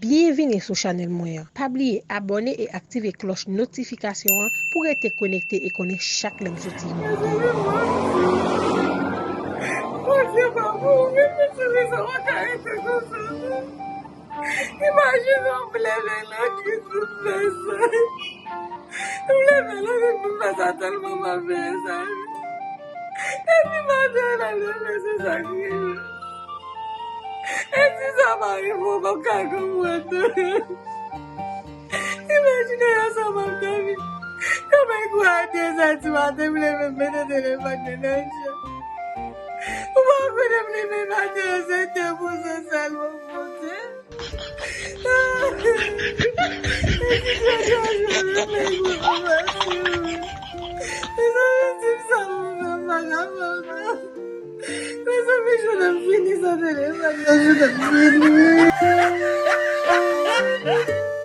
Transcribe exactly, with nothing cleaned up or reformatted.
Byenvini sou chanèl mwen an. Pa bliye abòne e aktive klòch notifikasyon an pou rete konekte e konnen chak lè m soti yon videyo. Bondye pa pou ou, men mezanmi, sa pa ka rete konsa non. Imajine w leve nan kit pou fè sa. M leve nan kit pou fè sa tèlman m ap veye sa. Epi maten an, lè m leve, se sa k rive. E si sa pa rive, w p ap ka konprann non. Imajine yon sa m ap dòmi. Yo bay kou a de zè di maten, m leve, m mete telefòn nan nan je. Ou pa konnen m leve maten an, se de pou se sèlman Bondye. Mezanmi, di m sa pou fè m pa ka fè ankò. Mezanmi, jounen m fini, sa telefòn nan, jounen m fini.